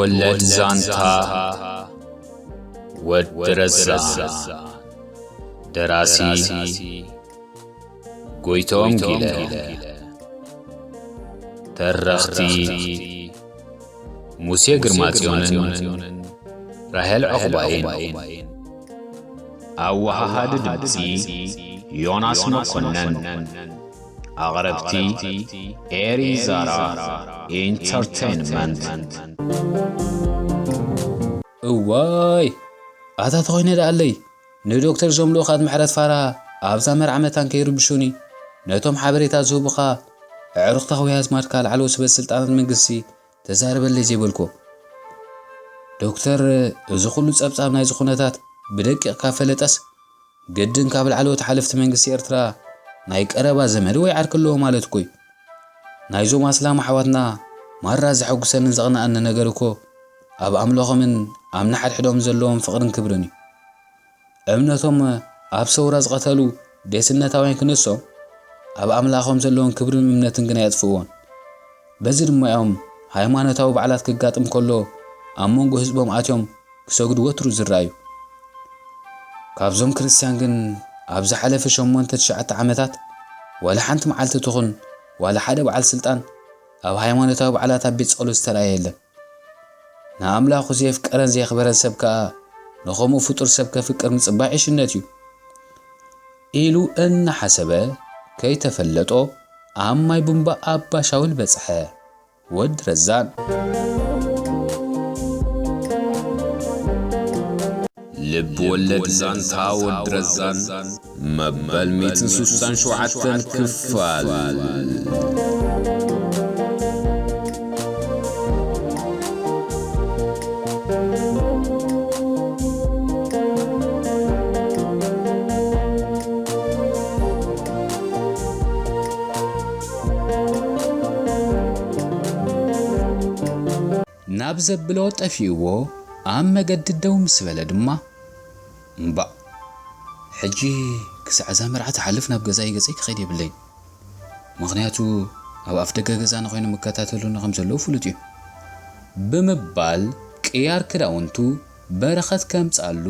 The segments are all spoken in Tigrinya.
ወለድ ዛንታ ወዲ ረዛ። ደራሲ ጎይቶም ጊለ። ተረኽቲ ሙሴ ግርማጽዮንን ራሄል ዑቕባይን። ኣወሃሃዲ ድምጺ ዮናስ መኮነን። ኣቕረብቲ ኤሪ ዛራ ኢንተርቴይንመንት። እዋይ፣ ኣታ ተኾይነ ደኣለይ። ንዶክተር ዞም ልኡኻት ምሕረት ፋራ ኣብዛ መርዓ መታን ከይርብሹኒ፣ ነቶም ሓበሬታ ዝህቡኻ ኣዕሩኽታ ወይ ኣዝማድካ ላዕለዎት ሰበ ስልጣናት መንግስቲ ተዛረበለይ ዘይበልኮ። ዶክተር፣ እዚ ኩሉ ጸብጻብ ናይዚ ኩነታት ብደቂቕ ካብ ፈለጠስ፣ ግድን ካብ ላዕለዎት ሓለፍቲ መንግስቲ ኤርትራ ናይ ቀረባ ዘመድ ወይ ዓርኪ ኣለዎ ማለት እኮ እዩ። ናይዞም ኣስላም ኣሕዋትና ማራ ዘሐጉሰንን ዘቕንኣኒ ነገር እኮ ኣብ ኣምልኾምን ኣብ ንሓድሕዶም ዘለዎም ፍቕርን ክብርን እዩ። እምነቶም ኣብ ሰውራ ዝቐተሉ ዴስነታውያን ክንሶም ኣብ ኣምላኾም ዘለዎም ክብርን እምነትን ግና የጥፍእዎን። በዚ ድማ እዮም ሃይማኖታዊ በዓላት ክጋጥም ከሎ ኣብ መንጎ ህዝቦም ኣትዮም ክሰግዱ ወትሩ ዝረኣዩ። ካብዞም ክርስትያን ግን ኣብ ዝሓለፈ ሸሞንተ ትሽዓተ ዓመታት ዋላ ሓንቲ መዓልቲ ትኹን ዋላ ሓደ በዓል ስልጣን ኣብ ሃይማኖታዊ በዓላት ኣብ ቤት ጸሎት ዝተረኣየ የለን። ንኣምላኹ ዘየፍቀረን ዘየኽበረን ሰብ ከኣ ንኸምኡ ፍጡር ሰብ ከፍቅር ምጽባይ ዕሽነት እዩ ኢሉ እናሓሰበ ከይተፈለጦ ኣብ ማይ ቡምባ ኣባ ሻውል በጽሐ። ወዲ ረዛን። ልብ ወለድ ዛንታ ወዲ ረዛን መበል ሚእትን ስሳን ሸውዓተን ክፋል። ናብ ዘብሎ ጠፊእዎ ኣብ መገዲ ደው ምስ በለ ድማ፣ እምባእ፣ ሕጂ ክሳዕ እዛ መርዓ ትሓልፍ ናብ ገዛይ ገጸይ ክኸይድ የብለይን። ምኽንያቱ ኣብ ኣፍ ደገ ገዛና ኮይኖም ይከታተሉና ከም ዘለዉ ፍሉጥ እዩ፣ ብምባል ቅያር ክዳውንቱ በረኸት ከምጽኣሉ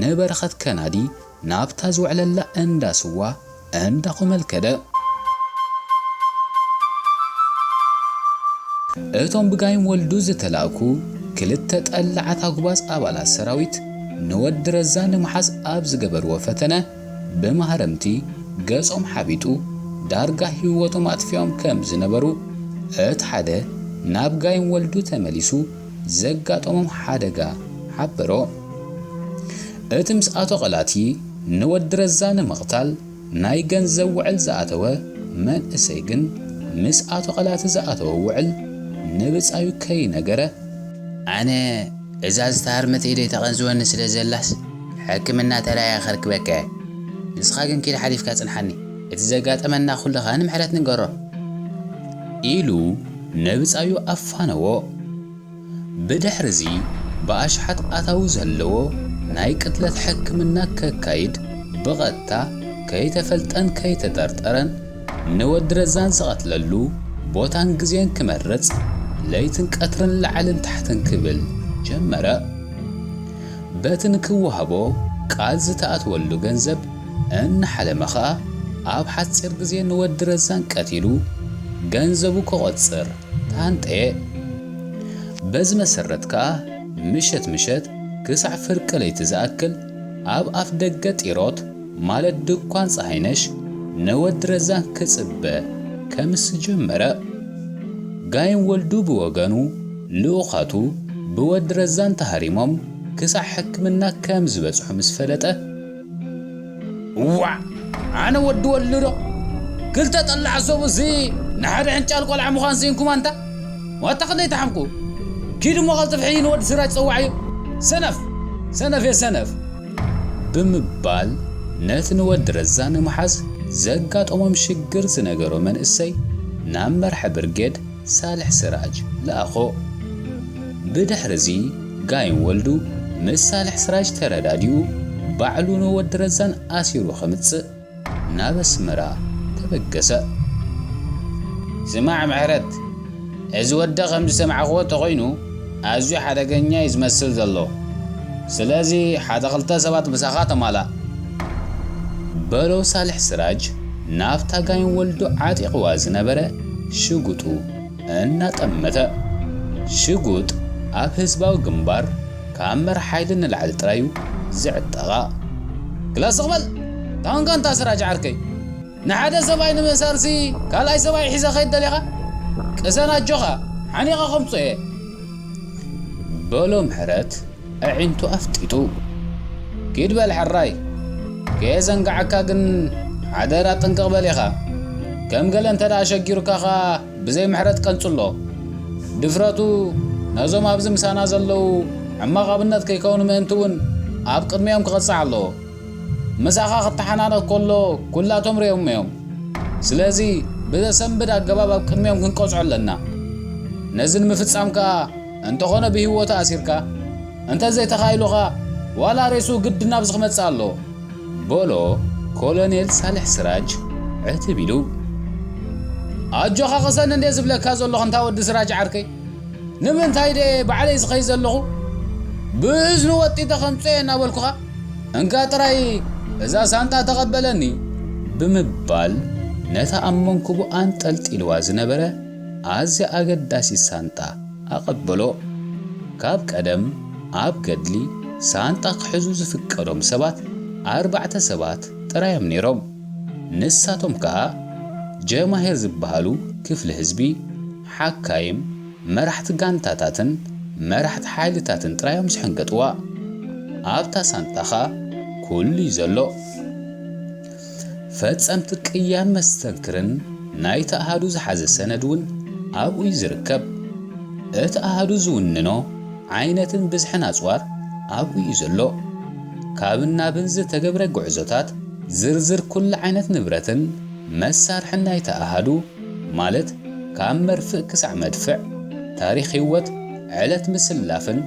ንበረኸት ከናዲ ናብታ ዝውዕለላ እንዳ ስዋ እንዳኾመል ከደ። እቶም ብጋይም ወልዱ ዝተላእኩ ክልተ ጠላዓት ኣጉባዝ ኣባላት ሰራዊት ንወዲ ረዛ ንምሓዝ ኣብ ዝገበርዎ ፈተነ ብማህረምቲ ገጾም ሓቢጡ ዳርጋ ህይወቶም ኣጥፊኦም ከም ዝነበሩ እቲ ሓደ ናብ ጋይም ወልዱ ተመሊሱ ዘጋጠሞም ሓደጋ ሓበሮ። እቲ ምስ ኣቶ ቀላቲ ንወዲ ረዛ ንምቕታል ናይ ገንዘብ ውዕል ዝኣተወ መንእሰይ ግን ምስ ኣቶ ቀላቲ ዝኣተወ ውዕል ንብጻዩ ከይነገረ፣ ኣነ እዛ ዝተሃርመት ኢደይ ተቐንዝወኒ ስለ ዘላስ ሕክምና ተላያ ከርክበካ እየ። ንስኻ ግን ኪድ ሓሊፍካ ጽንሓኒ። እቲ ዘጋጠመና ኩሉ ኸኣ ንምሕረት ንገሮ። ኢሉ ንብጻዩ ኣፋነዎ። ብድሕርዚ ብኣሽሓት ኣታዊ ዘለዎ ናይ ቅትለት ሕክምና ከካይድ ብቐጥታ ከይተፈልጠን ከይተጠርጠረን ንወዲ ረዛን ዝቐትለሉ ቦታን ግዜን ክመርጽ ለይትን ቀትርን ላዕልን ታሕትን ክብል ጀመረ። በቲ ንክወሃቦ ቃል ዝተኣትወሉ ገንዘብ እናሓለመ ኸኣ ኣብ ሓጺር ግዜ ንወዲ ረዛን ቀቲሉ ገንዘቡ ክቖጽር ተሃንጠየ። በዚ መሰረት ከኣ ምሸት ምሸት ክሳዕ ፍርቂ ለይቲ ዝኣክል ኣብ ኣፍ ደገ ጢሮት ማለት ድኳን ጸሃይነሽ ንወዲ ረዛን ክጽበ ከምስ ጀመረ። ጋይም ወልዱ ብወገኑ ልኡኻቱ ብወዲ ረዛን ተሃሪሞም ክሳዕ ሕክምና ከም ዝበጽሑ ምስ ፈለጠ፣ እዋዕ! ኣነ ወዲ ወልዶ ክልተ ጠላዕ ሰቡ እዚ ንሓደ ዕንጫል ቆልዓ ምዃን ስኢንኩም ኣንታ? ዋታ ክንደይ ተሓምኩ? ኪድ እሞ ቀልጥፍ ሕይ ንወዲ ስራጅ ጸዋዕዮ። ሰነፍ! ሰነፍ እየ ሰነፍ! ብምባል ነቲ ንወዲ ረዛ ንምሓዝ ዘጋጠሞም ሽግር ዝነገሮ መንእሰይ ናብ መርሐ ብርጌድ ሳልሕ ስራጅ ለኣኾ። ብድሕርዚ ጋይም ወልዱ ምስ ሳልሕ ስራጅ ተረዳዲኡ ባዕሉ ንወዲ ረዛን ኣሲሩ ከምጽእ ናብ ኣስመራ ተበገሰ። ስማዕ ምሕረት፣ እዚ ወዲ ከም ዝሰማዕኽዎ ተኾይኑ ኣዝዩ ሓደገኛ እዩ ዝመስል ዘሎ። ስለዚ ሓደ ክልተ ሰባት ምሳኻ ተማላእ። በሎ ሳልሕ ስራጅ ናብታ ጋይን ወልዱ ዓጢቕዋ ዝነበረ ሽጉጡ እናጠመተ። ሽጉጥ ኣብ ህዝባዊ ግንባር ካብ መራሕ ሓይሊ ንላዕሊ ጥራዩ ዝዕጠቓ። ግላስ በል ታንካ እንታ ስራጅ ዓርከይ። ንሓደ ሰብኣይ ንምእሳርሲ ካልኣይ ሰብኣይ ሒዘ ኸይድ ደሊኻ? ቅሰን ኣጆኻ፣ ሓኒቐ ከምፅኦ እየ። በሎ ምሕረት ኣዒንቱ ኣፍጢጡ። ኪድ በል ሕራይ፣ ከየዘንግዓካ ግን ሓደራ ጥንቅቕ በል ኢኻ። ከም ገለ እንተ ደኣ ሸጊሩካ ኸኣ ብዘይ ምሕረት ቀንጽሎ። ድፍረቱ ነዞም ኣብዚ ምሳና ዘለዉ ሕማቕ ኣብነት ከይከውኑ ምእንቲ እውን ኣብ ቅድሚኦም ክቐጽዕ ኣለዎ። ምሳኻ ክተሓናነቕ ከሎ ኩላቶም ርእዮሞ እዮም። ስለዚ ብዘሰንብድ ኣገባብ ኣብ ቅድሚኦም ክንቀጽዖ ኣለና። ነዚ ንምፍጻም ከኣ እንተኾነ ብህይወቱ ኣሲርካ፣ እንተ ዘይተኻኢሉኻ ዋላ ሬስኡ ግድን ኣብዚ ክመጽእ ኣለዎ። በሎ ኮሎኔል ሳልሕ ስራጅ ዕትብ ኢሉ። ኣጆኻ ቅሰን እንድየ ዝብለካ ዘለኹ እንታ ወዲ ስራጅ ዓርከይ። ንምንታይ ድየ ባዕለይ ዝኸይድ ዘለኹ? ብእዝኑ ወጢጠ ከምጽኦ እየ እናበልኩኻ፣ እንካ ጥራይ እዛ ሳንጣ ተቐበለኒ። ብምባል ነታ ኣብ መንኩቡ ኣንጠልጢልዋ ዝነበረ ኣዝያ ኣገዳሲት ሳንጣ ኣቐበሎ። ካብ ቀደም ኣብ ገድሊ ሳንጣ ክሕዙ ዝፍቀዶም ሰባት ኣርባዕተ ሰባት ጥራይ እዮም ነይሮም። ንሳቶም ከኣ ጀማሂር ዝበሃሉ ክፍሊ ህዝቢ፣ ሓካይም፣ መራሕቲ ጋንታታትን መራሕቲ ሓይልታትን ጥራይ እዮም ዝሕንገጥዋ። ኣብታ ሳንጣ ኸኣ ኩሉ እዩ ዘሎ። ፈጸምቲ ቅያን መስተንክርን ናይቲ ኣሃዱ ዝሓዘ ሰነድ እውን ኣብኡ እዩ ዝርከብ። እቲ ኣሃዱ ዝውንኖ ዓይነትን ብዝሕን ኣጽዋር ኣብኡ እዩ ዘሎ። ካብን ናብን ዝተገብረ ጉዕዞታት፣ ዝርዝር ኩሉ ዓይነት ንብረትን መሳርሕን ናይቲ ኣሃዱ፣ ማለት ካብ መርፍእ ክሳዕ መድፍዕ፣ ታሪኽ ህይወት፣ ዕለት ምስላፍን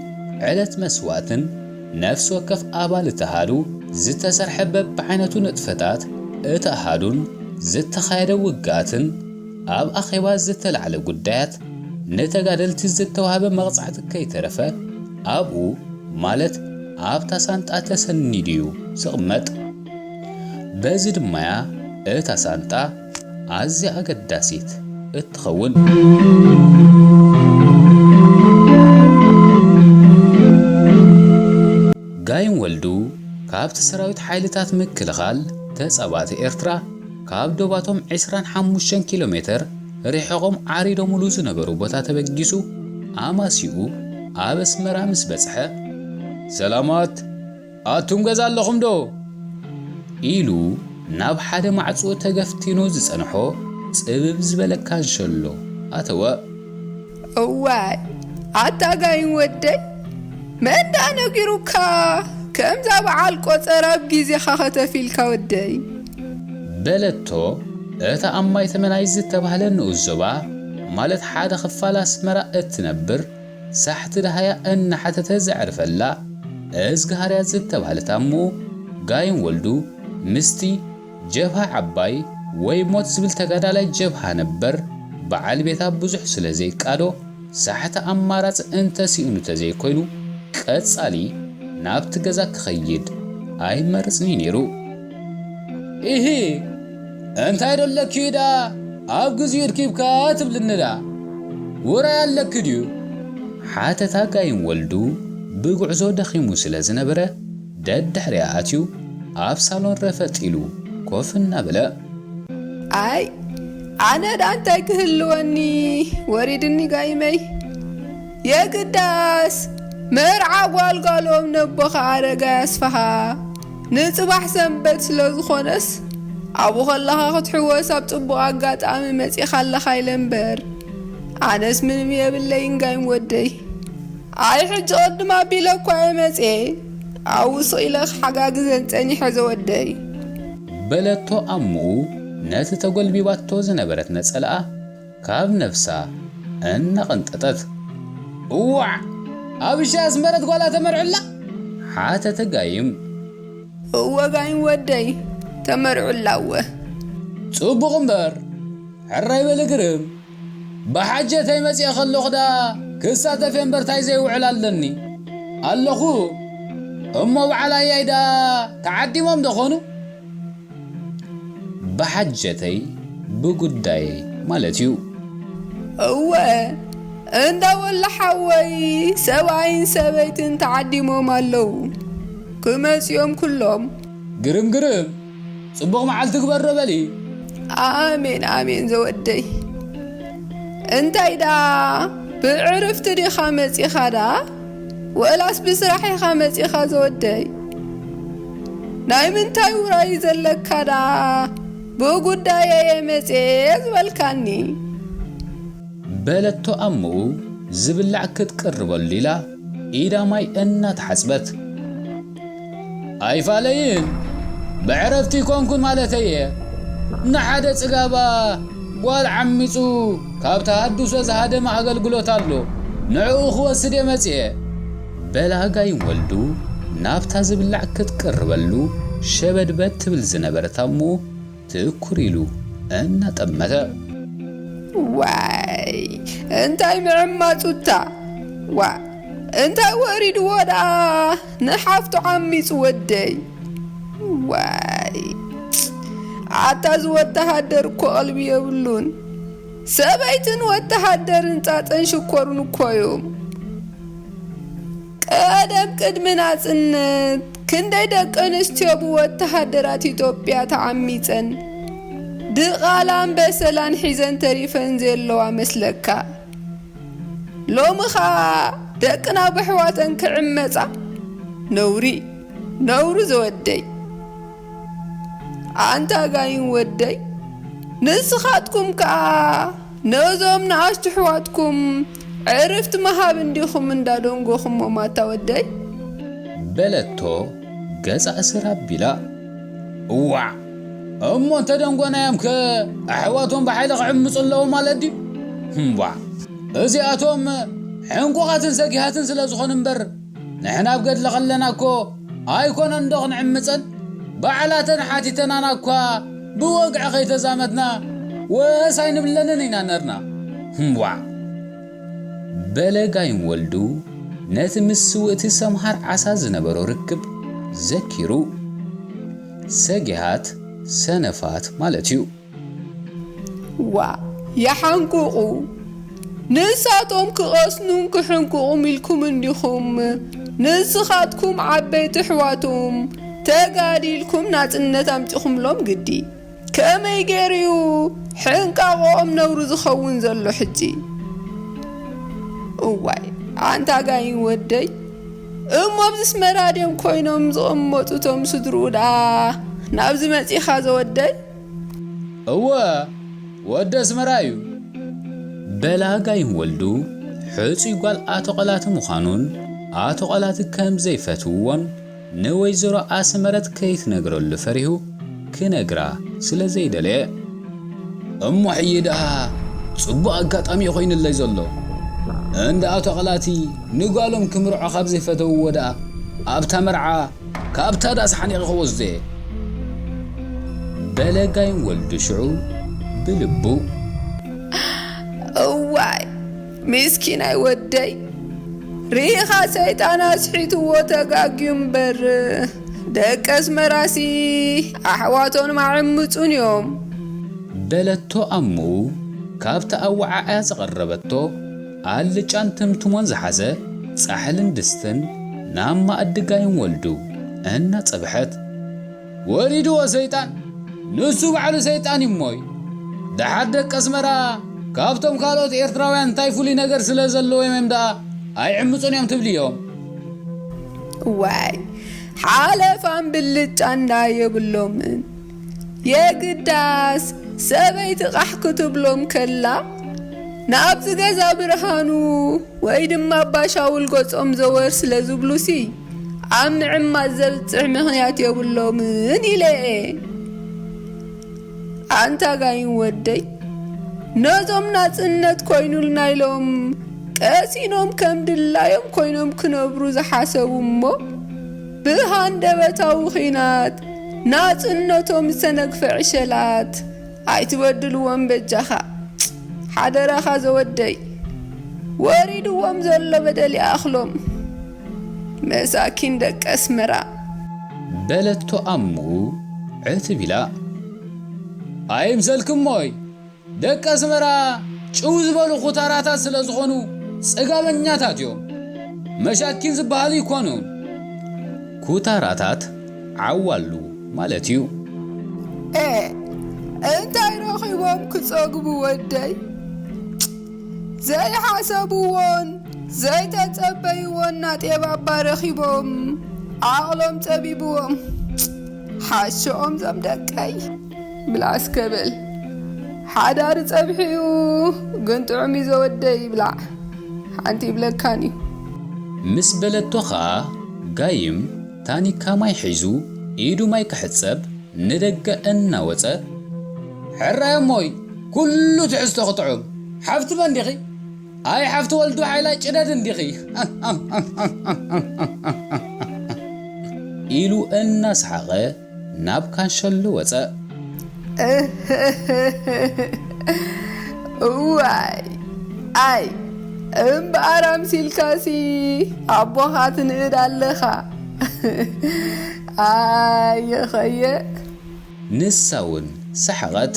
ዕለት መስዋእትን፣ ነፍሲ ወከፍ ኣባል እቲ ኣሃዱ ዝተሰርሐ በብዓይነቱ ንጥፈታት እቲ ኣሃዱን ዝተኻየደ ውግኣትን፣ ኣብ ኣኼባ ዝተላዕለ ጉዳያት፣ ንተጋደልቲ ዝተዋህበ መቕጻዕቲ ከይተረፈ ኣብኡ፣ ማለት ኣብታ ሳንጣ ተሰኒዱ እዩ ዝቕመጥ። በዚ ድማ'ያ እታ ሳንጣ ኣዝያ ኣገዳሲት እትኸውን። ጋይም ወልዱ ካብቲ ሰራዊት ሓይልታት ምክልኻል ተጻባእቲ ኤርትራ ካብ ዶባቶም ዕስራን ሓሙሽተን ኪሎ ሜተር ርሒቖም ዓሪዶምሉ ዝነበሩ ቦታ ተበጊሱ ኣማሲኡ ኣብ ኣስመራ ምስ በጽሐ፣ "ሰላማት፣ ኣቱም ገዛ ኣለኹም ዶ?" ኢሉ ናብ ሓደ ማዕጾ ተገፍቲኑ ዝጸንሖ ጽብብ ዝበለ ካንሸሎ ኣተወ። እዋይ፣ ኣታ ጋይም ወደይ፣ መን ደኣ ነጊሩካ ከምዛ በዓል ቆጸራ ኣብ ግዜኻ ከተፍ ኢልካ ወደይ? በለቶ እታ ኣብ ማይ ተመናይ ዝተባህለ ንኡስ ዞባ፣ ማለት ሓደ ክፋል ኣስመራ እትነብር ሳሕቲ ደሃያ እናሓተተ ዘዕርፈላ እዝግሃርያ ዝተባህለት ኣሞ። ጋይም ወልዱ ምስቲ ጀብሃ ዓባይ ወይ ሞት ዝብል ተጋዳላይ ጀብሃ ነበር በዓል ቤታ ብዙሕ ስለ ዘይቃዶ፣ ሳሕቲ ኣማራጺ እንተስኢኑ ተዘይኮይኑ፣ ቀጻሊ ናብቲ ገዛ ክኸይድ ኣይመርጽን እዩ ነይሩ። "ኢሂ፣ እንታይ ዶ ኣለኪ ደኣ ኣብ ግዜኡ እርኪብካ ትብልኒ ደኣ? ውራይ ኣለኪ ድዩ?" ሓተታ ጋይም ወልዱ ብጉዕዞ ደኺሙ ስለ ዝነበረ፣ ደድሕሪኣ ኣትዩ ኣብ ሳሎን ረፈጥ ኢሉ ኮፍ እናበለ። "ኣይ፣ ኣነ ደኣ እንታይ ክህልወኒ፣ ወሪድኒ ጋይመይ። የግዳስ መርዓ ጓልጓሎም ነቦኻ ኣረጋይ ኣስፍሃ ንጽባሕ ሰንበት ስለ ዝኾነስ፣ ኣብኡ ከለኻ ክትሕወስ ኣብ ጽቡቕ ኣጋጣሚ መጺኻ ኣለኻ ኢለ እምበር፣ ኣነስ ምንም የብለይን ጋይም ወደይ። ኣይ ሕጂ ቅድም ኣቢለ እኳ እየ መጽየ፣ ኣብኡ ስቕ ኢለ ክሓጋግዘን ጸኒሐ ዘወደይ" በለቶ ኣምኡ ነቲ ተጎልቢባቶ ዝነበረት ነጸላኣ ካብ ነፍሳ እናቐንጠጠት። "እዋዕ! ኣብ እሻ ኣስመረት ጓላ ተመርዕላ?" ሓተተ ጋይም። "እወ ጋይም ወደይ፣ ተመርዑላ እወ።" "ጽቡቕ እምበር፣ ሕራይ በሊ ግርም። ብሓጀተይ መጺአ ከለኹ ደኣ ክሳተፍ እምበር ታይ ዘይውዕል ኣለኒ? ኣለኹ። እሞ በዓል ኣያይ ደኣ ተዓዲሞም ዶ ኾኑ? ብሓጀተይ ብጉዳየይ ማለት እዩ። እወ፣ እንዳ ወላ ሓወይ ሰብኣይን ሰበይትን ተዓዲሞም ኣለዉ። ክመጽዮም ኩሎም። ግርም ግርም፣ ጽቡቕ መዓልቲ ግበሮ በሊ። ኣሜን ኣሜን ዘወደይ። እንታይ ደኣ ብዕርፍቲ ዲኻ መጺኻ ደኣ? ወላስ ብስራሕ ኢኻ መጺኻ ዘወደይ? ናይ ምንታይ ውራይ ዘለካ ደኣ? ብጉዳየይ እየ መጽየ ዝበልካኒ። በለቶ ኣምኡ ዝብላዕ ክትቅርበሉ ኢላ ኢዳ ማይ እናተሓጽበት። ኣይፋለይን፣ ብዕረፍቲ ይኮንኩን ማለተይ እየ። ንሓደ ጽጋባ ጓል ዓሚጹ ካብ ተሃድሶ ዝሃደመ ኣገልግሎት ኣሎ፣ ንዕኡ ክወስድ እየ መጽየ። በላጋይን ወልዱ ናብታ ዝብላዕ ክትቅርበሉ ሸበድበድ ትብል ዝነበረት ኣምኡ ትኩር ኢሉ እናጠመተ። ዋይ፣ እንታይ ምዕማጹታ? ዋ፣ እንታይ ወሪድዎ ደኣ ንሓፍቱ ዓሚጹ ወደይ? ዋይ፣ ኣታ እዚ ወተሃደር እኮ ቀልቢ የብሉን። ሰበይትን ወተሃደርን ጻጸን ሽኮርን እኮ እዮም። ቀደም ቅድሚ ናጽነት ክንደይ ደቂ ኣንስትዮ ብወተሃደራት ኢትዮጵያ ተዓሚጸን ድቓላን በሰላን ሒዘን ተሪፈን ዘለዋ መስለካ? ሎሚ ኸኣ ደቅና ብኣሕዋተን ክዕመጻ? ነውሪ፣ ነውሪ ዘወደይ። ኣንታ ጋይን ወደይ፣ ንስኻትኩም ከኣ ነዞም ንኣሽቱ ኣሕዋትኩም ዕርፍቲ ምሃብ እንዲኹም እንዳደንጎኹሞም ኣታ ወደይ። በለቶ ገጻ እስር ኣቢላ። እዋዕ፣ እሞ እንተደንጎናዮምከ ኣሕዋቶም ብሓይሊ ክዕምጹ ኣለዎም ማለት ድዩ? እምቧ፣ እዚኣቶም ሕንቁቓትን ሰጊሃትን ስለ ዝኾኑ እምበር፣ ንሕና ኣብ ገድሊ ከለና እኮ ኣይኮነን ዶ ክንዕምጸን? ባዕላተን ሓቲተናና እኳ ብወግዒ ከይተዛመትና ወስ ኣይንብለንን ኢና ነርና። እምቧ። በለጋይን ወልዱ ነቲ ምስ ስውእቲ ሰምሃር ዓሳ ዝነበሮ ርክብ ዘኪሩ፣ ሰጊሃት ሰነፋት ማለት እዩ። ዋ፣ ይሓንቁቑ። ንሳቶም ክቐስኑን ክሕንቁቑም ኢልኩም እንዲኹም ንስኻትኩም ዓበይቲ ኣሕዋቶም ተጋዲልኩም ናጽነት ኣምጺኹምሎም ግዲ። ከመይ ገይሩ እዩ ሕንቃቖኦም ነውሪ ዝኸውን ዘሎ ሕጂ? እዋይ፣ ኣንታ ጋይን ወደይ፣ እሞ ኣብዚ ኣስመራ ድዮም ኮይኖም ዝቕመጡ እቶም ስድርኡ ደኣ ናብዚ መጺኻ ዘወደይ? እወ፣ ወዲ ኣስመራ እዩ። በላጋይን ወልዱ ሕጹይ ጓል ኣቶ ቐላቲ ምዃኑን ኣቶ ቐላቲ ከም ዘይፈትውዎን ንወይዘሮ ኣስመረት ከይትነግረሉ ፈሪሁ ክነግራ ስለ ዘይደለየ። እሞ ሕጂ ደኣ ጽቡቕ ኣጋጣሚ እዩ ኮይኑለይ ዘሎ። እንዳ ኣቶ ቐላቲ ንጓሎም ክምርዖ ካብ ዘይፈተውዎ ደኣ ኣብታ መርዓ ካብታ ዳስ ሓኒቐ ክወስዶ እየ። በለጋይን ወልዱ ሽዑ ብልቡ። እዋይ፣ ምስኪናይ ወደይ፣ ርኢኻ ሰይጣን ኣስሒትዎ ተጋግዩ እምበር፣ ደቂ ኣስመራሲ ኣሕዋቶም ኣዕምጹን እዮም። በለቶ ኣምኡ ካብቲ ኣወዓዕያ ዝቐረበቶ ኣልጫን ትምትሞን ዝሓዘ ጻሕልን ድስትን ናብ ማኣዲ ጋይን ወልዱ እናጸብሐት። ወሪድዎ ሰይጣን፣ ንሱ ባዕሉ ሰይጣን እዩ እሞይ። ደሓር ደቂ ኣስመራ ካብቶም ካልኦት ኤርትራውያን እንታይ ፍሉይ ነገር ስለ ዘለዎም እዮም ደኣ ኣይዕምጹን እዮም ትብልዮም? ዋይ፣ ሓለፋን ብልጫ እንዳ የብሎምን። የግዳስ ሰበይቲ ቃሕ ክትብሎም ከላ፣ ናብዚ ገዛ ብርሃኑ ወይ ድማ ኣባሻውል ገጾም ዘወር ስለ ዝብሉሲ፣ ኣብ ምዕማጽ ዘብጽሕ ምኽንያት የብሎምን ኢለ እየ። ኣንታ ጋይን ወደይ፣ ነዞም ናጽነት ኮይኑልና ኢሎም ቀሲኖም ከም ድላዮም ኮይኖም ክነብሩ ዝሓሰቡ እሞ፣ ብሃንደበታዊ ኺናት ናጽነቶም ዝተነግፈ ዕሸላት ኣይትበድልዎም በጃኻ። ሓደራኻ ዘወደይ። ወሪድዎም ዘሎ በደል ይኣኽሎም፣ መሳኪን ደቂ ኣስመራ። በለቶ ኣምኡ ዕትብ ኢላ። ኣይምሰልክሞይ፣ ደቂ ኣስመራ ጭው ዝበሉ ኩታራታት ስለ ዝኾኑ ጽጋበኛታት እዮም። መሻኪን ዝበሃሉ ይኮኑን። ኩታራታት ዓዋሉ ማለት እዩ። ኤ፣ እንታይ ረኺቦም ክጸግቡ ወደይ? ዘይሓሰብዎን ዘይተጸበይዎን ናጤባባ ረኺቦም ዓቕሎም ጸቢብዎም። ሓሽኦም ዞም ደቀይ። ብላ እስከ በል። ሓዳር ጸብሒ እዩ፣ ግን ጥዑም እዩ ዘወደይ ይብላዕ። ሓንቲ ይብለካን እዩ። ምስ በለቶ ኸኣ ጋይም ታኒካ ማይ ሒዙ ኢዱ ማይ ክሕጸብ ንደገ እናወጸ፣ ሕራይ እሞይ፣ ኩሉ ትሕዝቶ ክጥዑም። ሓፍቲ መን ዲኺ? ኣይ ሓፍቲ ወልዱ ሓይላ ጭደድ እንዲኺ። ኢሉ እናሰሓቐ ናብ ካንሸሎ ወጸ። እዋይ፣ ኣይ፣ እምበኣር ኣምሲልካሲ ኣቦኻ ትንእድ ኣለኻ። ኣየኸየ። ንሳ እውን ሰሓቐት።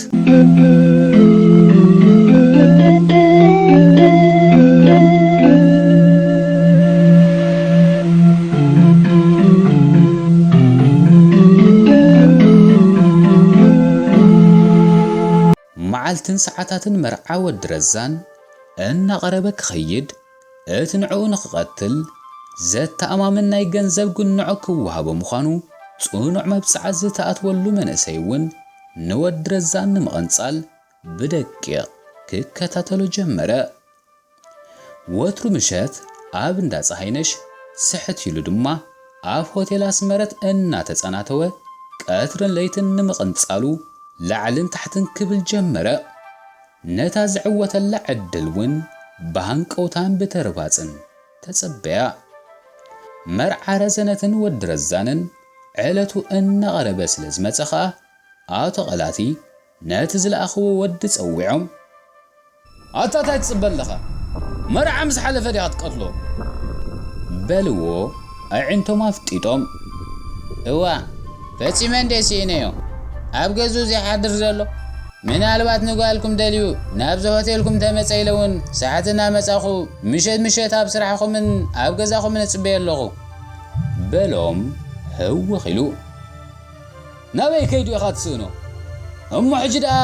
መዓልትን ሰዓታትን መርዓ ወዲ ረዛን እናቐረበ ክኸይድ፣ እቲ ንዕኡ ንኽቐትል ዘተኣማምን ናይ ገንዘብ ግንዖ ክወሃቦ ምዃኑ ጽኑዕ መብጽዓ ዝተኣትወሉ መንእሰይ እውን ንወዲ ረዛን ንምቕንጻል ብደቂቕ ክከታተሎ ጀመረ። ወትሩ ምሸት ኣብ እንዳ ጸሃይነሽ ስሕት ኢሉ ድማ ኣብ ሆቴል ኣስመረት እናተጸናተወ ቀትርን ለይትን ንምቕንጻሉ ላዕልን ታሕትን ክብል ጀመረ። ነታ ዝዕወተላ ዕድል እውን ብሃንቀውታን ብተርባጽን ተጸበያ። መርዓ ረዘነትን ወዲ ረዛንን ዕለቱ እናቐረበ ስለ ዝመጸ ኸኣ፣ ኣቶ ቐላቲ ነቲ ዝለኣኽዎ ወዲ ጸዊዖም፣ ኣታ ታይ ትጽበ ኣለኻ? መርዓ ምስ ሓለፈ ዲኻ ትቀትሎ? በልዎ ኣዒንቶም ኣፍጢጦም። እዋ፣ ፈጺመ እንዴ ስኢነዮ? ኣብ ገዝኡ ዘይሓድር ዘሎ? ምናልባት ንጓልኩም ደልዩ ናብዚ ሆቴልኩም ተመጸ ኢለ እውን ሰሓት እናመጻኹ ምሸት ምሸት ኣብ ስራሕኹምን ኣብ ገዛኹምን እጽበዮ ኣለኹ። በሎም ህውኽ ኢሉ። ናበይ ከይዱ ኢኻ ትስእኖ? እሞ ሕጂ ደኣ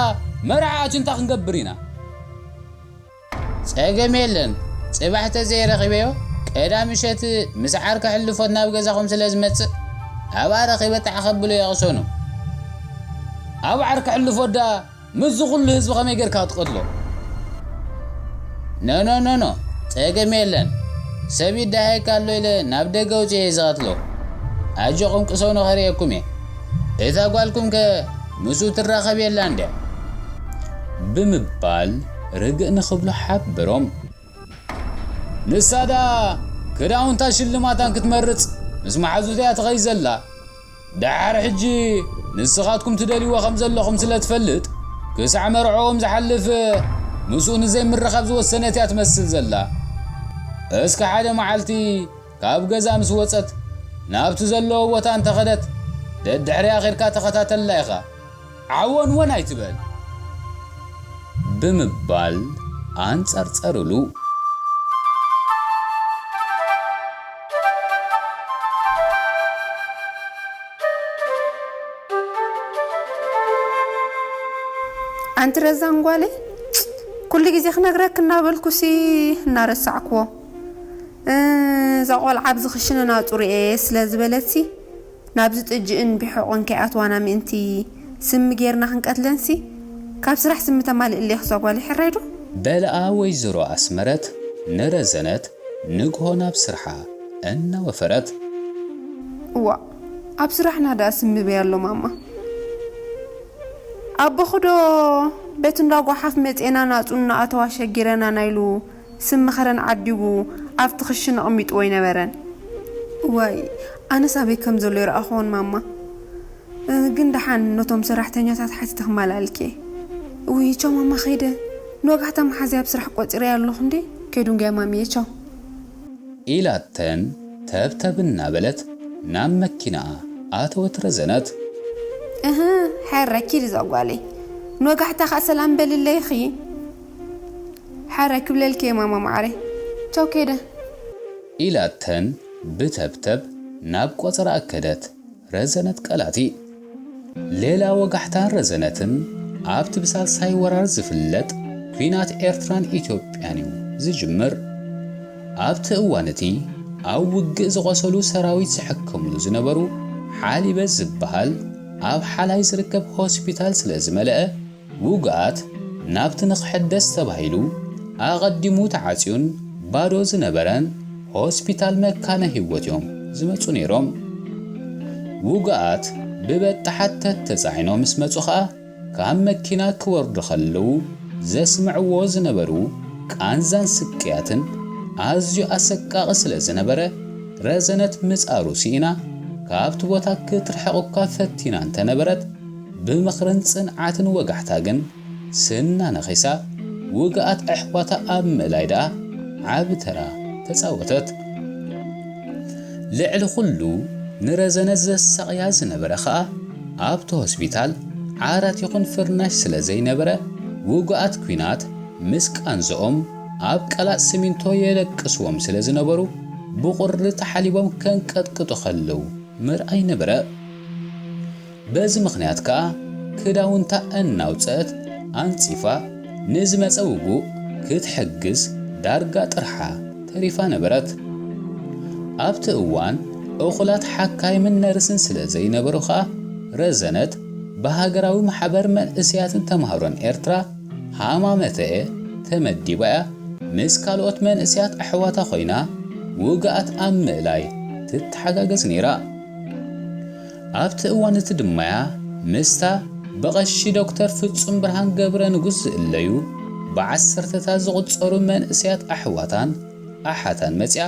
መርዓ ኣትዩ እንታይ ክንገብር ኢና? ጸገም የለን። ጽባሕ ተዘይረኺበዮ፣ ቀዳም ምሸት ምስ ዓርከ ሕልፎት ናብ ገዛኹም ስለ ዝመጽእ፣ ኣብኣ ረኺበ ጣዕ ከብሎ የቕሰኑ። ኣብ ዓርከ ሕልፎት ደኣ ምስዚ ኩሉ ህዝቢ ከመይ ጌርካ ትቐትሎ? ኖ፣ ኖ፣ ኖ፣ ኖ፣ ጸገም የለን። ሰብ ይደሃየካ ኣሎ ኢለ ናብ ደገ ኣውጺኤ እየ ዝቐትሎ። ኣጆኹም ቅሰኑ ከርእየኩም እየ። እታ ጓልኩምከ ምስኡ ትራኸብ የላን ድያ? ብምባል ርግእ ንኽብሎ ሓበሮም። ንሳ ደኣ ክዳውንታን ሽልማታን ክትመርጽ ምስ መሓዙታ እያ ትኸይድ ዘላ። ደሓር ሕጂ ንስኻትኩም ትደልይዎ ከም ዘለኹም ስለ ትፈልጥ፣ ክሳዕ መርዕኦም ዝሓልፍ ምስኡ ንዘይምርኻብ ዝወሰነት እያ ትመስል ዘላ። እስከ ሓደ መዓልቲ ካብ ገዛ ምስ ወጸት ናብቲ ዘለዎ ቦታ እንተኸደት፣ ደድሕሪኣ ኬድካ ተኸታተላ ኢኻ። ዓወን ወን ኣይትበል። ብምባል ኣንጸርጸሩሉ። ኣንቲ ረዛን ጓለይ፣ ኩሉ ግዜ ክነግረክ እናበልኩሲ እናረሳዕክዎ። እ፣ እዛ ቆልዓ ኣብዚ ክሽነ ናጹር እየ ስለ ዝበለትሲ፣ ናብዚ ጥጅእን ቢሖቕን ከይኣትዋና ምእንቲ ስሚ ጌርና ክንቀትለንሲ፣ ካብ ስራሕ ስሚ ተማልእለይ ክዛ ጓለይ፣ ሕራይ ዶ? በልኣ ወይዘሮ ኣስመረት ንረዘነት ንግሆ ናብ ስርሓ እናወፈረት። እዋእ፣ ኣብ ስራሕና ደኣ ስሚ በይ ኣሎ ማማ። ኣቦኹ ዶ በቲ እንዳ ጓሓፍ መጼና ናጹ እናኣተዋ ሸጊረናና ኢሉ ስሚ ኸረን ዓዲጉ ኣብቲ ክሽነ ኣቐሚጥዎ ኣይነበረን? ዋይ፣ ኣነስ ኣበይ ከም ዘሎ ይረኣኹዎን ማማ። እ፣ ግን ደሓን ነቶም ሰራሕተኛታት ሓቲተ ክመላልኬ። ውይ፣ ቻው ማማ፣ ኸይደ። ንወጋሕታ መሓዝያ ኣብ ስራሕ ቆጺረያ ኣለኹ እንዴ። ከይዱ እንገ ማሚየ፣ ቻው። ኢላተን ተብተብ እናበለት ናብ መኪናኣ ኣተወት ረዘነት። እህ፣ ሕረ ኪድ እዛ ጓለይ። ንወጋሕታ ኸኣ ሰላም በልለይ ኢኺ። ሕረ ክብለልኪ እየ ማማ ማዓረይ። ቻው ከይደ። ኢላተን ብተብተብ ናብ ቆጸራ ኣከደት። ረዘነት ቀላቲ። ሌላ ወጋሕታን ረዘነትን ኣብቲ ብሳልሳይ ወራር ዝፍለጥ ኲናት ኤርትራን ኢትዮጵያን እዩ ዝጅምር። ኣብቲ እዋን እቲ ኣብ ውግእ ዝቖሰሉ ሰራዊት ዝሕከምሉ ዝነበሩ ሓሊበ ዝበሃል ኣብ ሓላይ ዝርከብ ሆስፒታል ስለ ዝመልአ፣ ውጉኣት ናብቲ ንኽሕደስ ተባሂሉ ኣቐዲሙ ተዓጽዩን ባዶ ዝነበረን ሆስፒታል መካነ ህይወት እዮም ዝመጹ ነይሮም። ውጉኣት ብበጣሓት ተተጻዒኖም ምስ መጹ ኸኣ፣ ካብ መኪና ክወርዱ ኸለዉ ዘስምዕዎ ዝነበሩ ቃንዛን ስቅያትን ኣዝዩ ኣሰቃቒ ስለ ዝነበረ፣ ረዘነት ምጻሩ ስኢና ካብቲ ቦታ ክትርሕቕ እኳ ፈቲና እንተነበረት፣ ብምኽርን ጽንዓትን ወጋሕታ ግን ስና ነኺሳ፣ ውግኣት ኣሕዋታ ኣብ ምእላይ ደኣ ዓቢ ተራ ተጻወተት። ልዕሊ ኹሉ ንረዘነት ዘሳቕያ ዝነበረ ኸኣ ኣብቲ ሆስፒታል ዓራት ይኹን ፍርናሽ ስለ ዘይነበረ፣ ውጉኣት ኲናት ምስ ቃንዝኦም ኣብ ቀላጥ ሲሚንቶ የደቅስዎም ስለ ዝነበሩ፣ ብቑሪ ተሓሊቦም ከንቀጥቅጡ ኸለዉ ምርኣይ ነበረ። በዚ ምኽንያት ከኣ ክዳውንታ እናውጽአት ኣንጺፋ ንዝመጸ ውጉእ ክትሕግዝ ዳርጋ ጥርሓ ተሪፋ ነበረት። ኣብቲ እዋን እኹላት ሓካይምን ነርስን ስለ ዘይነበሩ ከኣ ረዘነት ብሃገራዊ ማሕበር መንእሰያትን ተማሃሮን ኤርትራ ሃማመተኤ ተመዲባ እያ ምስ ካልኦት መንእሰያት ኣሕዋታ ኮይና ውግኣት ኣብ ምእላይ ትተሓጋገዝ ነይራ። ኣብቲ እዋን እቲ ድማያ ምስታ ብቐሺ ዶክተር ፍጹም ብርሃን ገብረ ንጉስ ዝእለዩ ብዓሰርተታት ዝቑጸሩ መንእሰያት ኣሕዋታን ኣሓታን መጺኣ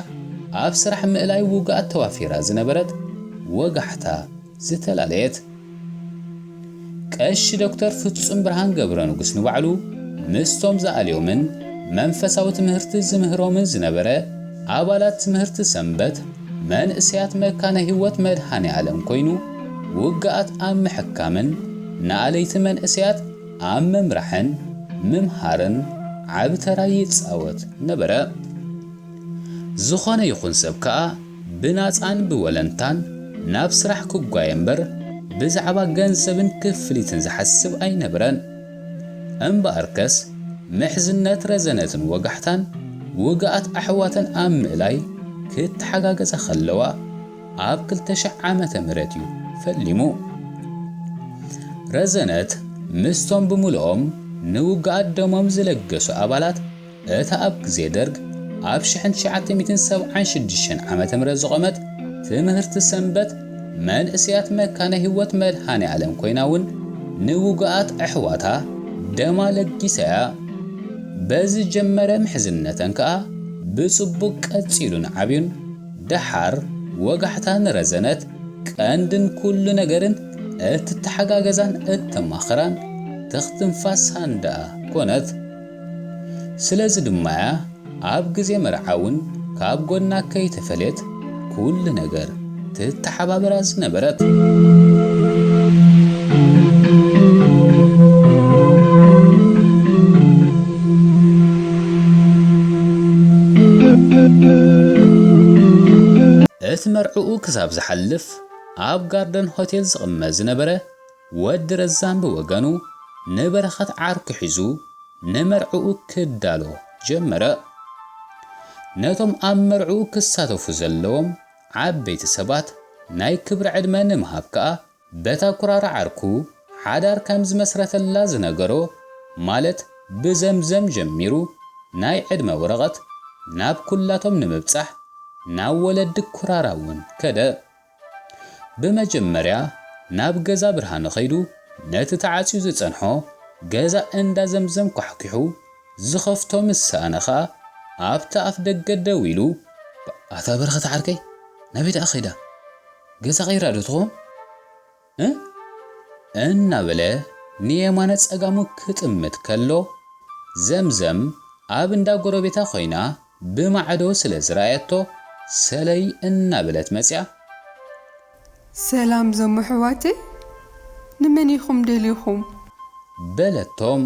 ኣብ ስራሕ ምእላይ ውግኣት ተዋፊራ ዝነበረት ወጋሕታ ዝተላለየት። ቀሺ ዶክተር ፍጹም ብርሃን ገብረ ንጉስ ንባዕሉ ምስቶም ዝኣልዮምን መንፈሳዊ ትምህርቲ ዝምህሮምን ዝነበረ ኣባላት ትምህርቲ ሰንበት መንእሰያት መካነ ህይወት መድሃኔ ዓለም ኮይኑ ውግኣት ኣብ ምሕካምን ንኣለይቲ መንእሰያት ኣብ ምምራሕን ምምሃርን ዓቢ ተራ ይጻወት ነበረ። ዝኾነ ይኹን ሰብ ከኣ ብናጻን ብወለንታን ናብ ስራሕ ክጓየ እምበር ብዛዕባ ገንዘብን ክፍሊትን ዝሓስብ ኣይነበረን። እምበኣርከስ ምሕዝነት ረዘነትን ወጋሕታን ውግኣት ኣሕዋተን ኣብ ምእላይ ክተሓጋገዛ ከለዋ ኣብ ክልተ ሽሕ ዓመተ ምህረት እዩ ፈሊሙ። ረዘነት ምስቶም ብምልኦም ንውግኣት ደሞም ዝለገሱ ኣባላት እታ ኣብ ግዜ ደርግ ኣብ ሽሕን ትሽዓተ ሚእትን ሰብዓን ሽዱሽተን ዓመተ ምህረት ዝቖመት ትምህርቲ ሰንበት መንእሰያት መካነ ህይወት መድሃኔ ዓለም ኮይና እውን ንውጉኣት ኣሕዋታ ደማ ለጊሳ እያ። በዚ ጀመረ ምሕዝነተን ከኣ ብጽቡቕ ቀጺሉን ዓብዩን። ደሓር ወጋሕታ ንረዘነት ቀንድን ኩሉ ነገርን እትተሓጋገዛን እተማኽራን ትኽትንፋሳን ደኣ ኮነት። ስለዚ ድማ እያ ኣብ ግዜ መርዓ እውን ካብ ጎና ከይተፈልየት ኩሉ ነገር ትተሓባበራ ዝነበረት። እቲ መርዕኡ ክሳብ ዝሓልፍ ኣብ ጋርደን ሆቴል ዝቕመጥ ዝነበረ ወዲ ረዛን ብወገኑ ንበረኸት ዓርኩ ሒዙ ንመርዕኡ ክዳሎ ጀመረ። ነቶም ኣብ መርዕኡ ክሳተፉ ዘለዎም ዓበይቲ ሰባት ናይ ክብሪ ዕድመ ንምሃብ ከኣ በታ ኩራራ ዓርኩ ሓዳር ከም ዝመስረተላ ዝነገሮ፣ ማለት ብዘምዘም ጀሚሩ ናይ ዕድመ ወረቐት ናብ ኩላቶም ንምብጻሕ ናብ ወለዲ ኩራራ እውን ከደ። ብመጀመርያ ናብ ገዛ ብርሃነ ከይዱ ነቲ ተዓጽዩ ዝጸንሖ ገዛ እንዳ ዘምዘም ኳሕኲሑ ዝኸፍቶ ምስ ሰኣነ ኸኣ ኣብቲ ኣፍ ደገ ደው ኢሉ፣ ኣታ በረኸት ዓርከይ፣ ናበይ ደኣ ከይዳ? ገዛ ቀይራ ዶ ትኸውን? እ? እናበለ ንየማነ ጸጋሙ ክጥምት ከሎ፣ ዘምዘም ኣብ እንዳ ጎረቤታ ኮይና ብማዕዶ ስለ ዝረኣየቶ ሰለይ እናበለት መጽያ። ሰላም ዞም ኣሕዋተይ፣ ንመን ኢኹም ደሊኹም? በለቶም።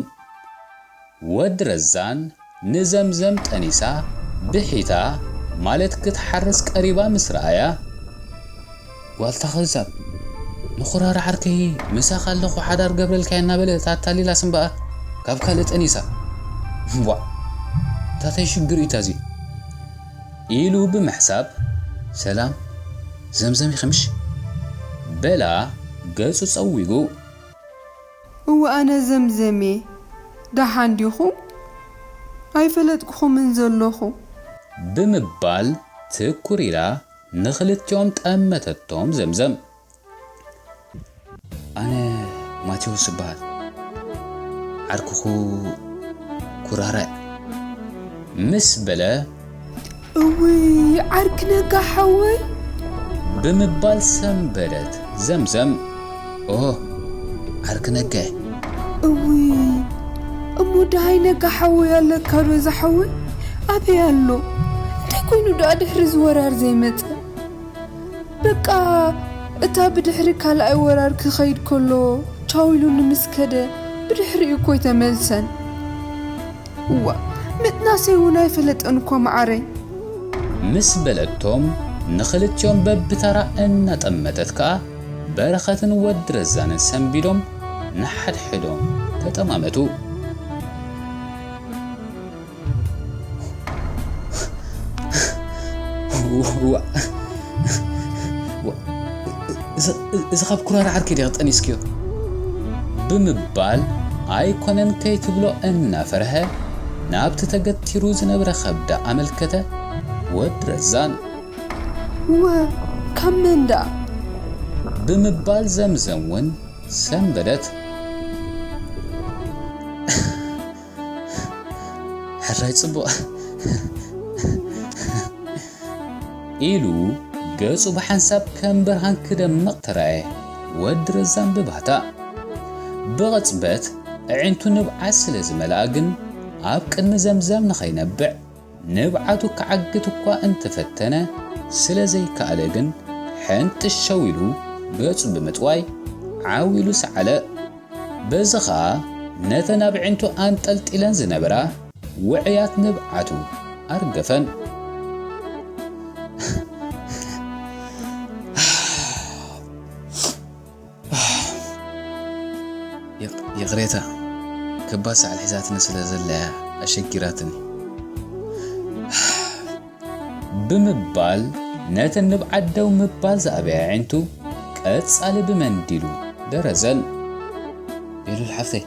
ወዲ ረዛን ንዘምዘም ጠኒሳ ብሒታ ማለት ክትሓርስ ቀሪባ ምስ ረኣያ፣ ጓልታ ከዛብ ንኹራራ ዓርከይ ምሳኻ ኣለኹ ሓዳር ገብረልካ እናበለት ኣታሊላስ እምበኣር ካብ ካልእ ጠኒሳ። ዋዕ፣ እንታይ ሽግር እዩ ታዚ? ኢሉ ብምሕሳብ፣ ሰላም ዘምዘም ይኽምሽ? በላ ገጹ ጸዊጉ። እወ ኣነ ዘምዘም እየ፣ ደሓን ዲኹም? ኣይፈለጥኩኹምን ዘለኹ። ብምባል ትኩር ኢላ ንኽልቲኦም ጠመተቶም ዘምዘም። ኣነ ማቴዎስ እበሃል። ዓርክኹ ኩራራይ። ምስ በለ። እውይ ዓርኪ ነጋ ሓወይ። ብምባል ሰንበደት ዘምዘም። ኦሆ ዓርኪ ነጋይ። እውይ እሞ ደሃይ ነጋ ሓወይ ኣለካ ዶ ዝሓወይ? ኣበይ ኣሎ? እንታይ ኮይኑ ደኣ ድሕሪ ዝወራር ዘይመጸ? በቃ እታ ብድሕሪ ካልኣይ ወራር ክኸይድ ከሎ ቻው ኢሉኒ ምስ ከደ ብድሕሪኡ እኮ ኣይተመልሰን። እዋ ምጥናሰይ እውን ኣይፈለጠን እኮ መዓረይ። ምስ በለቶም ንኽልቲኦም በብተራ እናጠመተት ከኣ በረኸትን ወዲ ረዛንን ሰንቢዶም ንሓድሕዶም ተጠማመቱ። እዚ ካብ ኩራር ዓርከይ ድያ ጠኒስክዮ? ብምባል ኣይኮነን ከይትብሎ እናፈርሀ ናብቲ ተገቲሩ ዝነበረ ከብዳ ኣመልከተ። ወዲ ረዛን። እወ ካብ መን ደኣ? ብምባል ዘምዘም እውን ሰንበደት። ሕራይ ጽቡቕ ኢሉ ገጹ ብሓንሳብ ከም ብርሃን ክደምቕ ተራእየ። ወዲ ረዛን ብባህታ ብቕጽበት ኣዒንቱ ንብዓት ስለ ዝመልኣ ግን ኣብ ቅድሚ ዘምዘም ንኸይነብዕ ንብዓቱ ክዓግት እኳ እንተፈተነ ስለ ዘይከኣለ ግን ሕንጥሸው ኢሉ ገጹ ብምጥዋይ ዓው ኢሉ ሰዓለ። በዚ ኸኣ ነተን ኣብ ኣዒንቱ ኣንጠልጢለን ዝነበራ ውዑያት ንብዓቱ ኣርገፈን። ይቕ-፣ ይቕሬታ፣ ከባድ ሰዓል ሒዛትኒ ስለ ዘላ እያ ኣሸጊራትኒ። ብምባል ነተን ንብዓት ደው ምባል ዝኣበያ ኣዒንቱ ቀጻሊ ብመንዲሉ ደረዘን። ቤሉል ሓፍተይ፣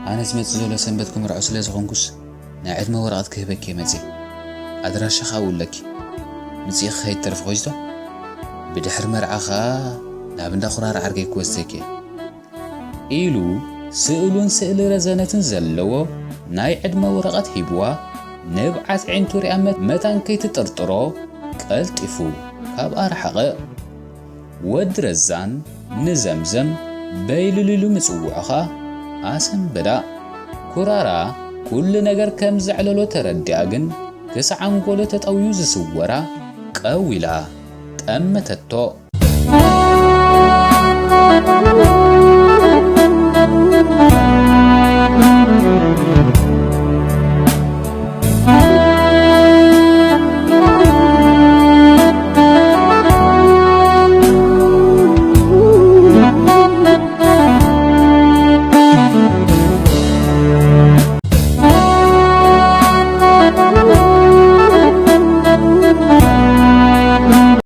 ኣነ ዝመጽእ ዘሎ ሰንበት ክምርዖ ስለ ዝኾንኩስ ናይ ዕድመ ወረቐት ክህበኪ እየ መጽየ። ኣድራሻኻ ኣብኡ ኣለኪ። ምጽኢኺ ከይትተርፊ ኮይዝቶ። ብድሕሪ መርዓ ኸኣ ናብ እንዳ ኩራር ዓርከይ ክወስደኪ እየ። ኢሉ ስእሉን ስእሊ ረዘነትን ዘለዎ ናይ ዕድመ ወረቐት ሂብዋ፣ ንብዓት ዒንቱ ሪኣ መ-፣ መታን ከይትጥርጥሮ ቀልጢፉ ካብኣ ረሓቐ። ወዲ ረዛን ንዘምዘም በይሉል ኢሉ ምጽውዑ ኸኣ ኣሰንበዳ። ኩራራ ኩሉ ነገር ከም ዘዕለሎ ተረዲኣ ግን ክሳዕ ኣንጎሎ ተጠውዩ ዝስወራ ቀው ኢላ ጠመተቶ።